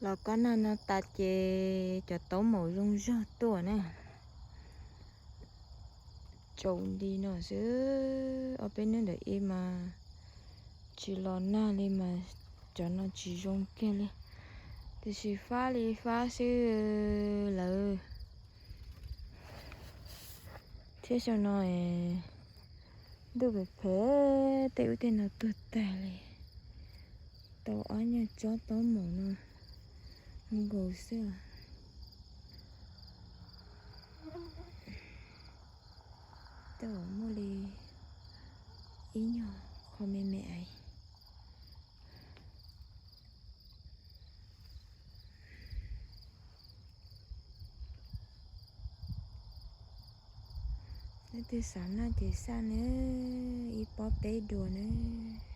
Los kob nag no tas ces cov taub maum zoo zog tuaj na. Tsaus nti no xwb, ob peb hnub ntawm ib mas tsis los nag li mas cov no tsis zoo kiag li. Tiam sis fab li fab xwb lawm. Thiab xyoo no ntuj phem phem, tej ub tej no tuag tag li. Tau ob nyuag tsob taub maum no nkaus xwb. Tej zaum muaj li ib nyuag qho me me es. Leej twg xav noj ces xaj nawb, ib pob peb duas nawb.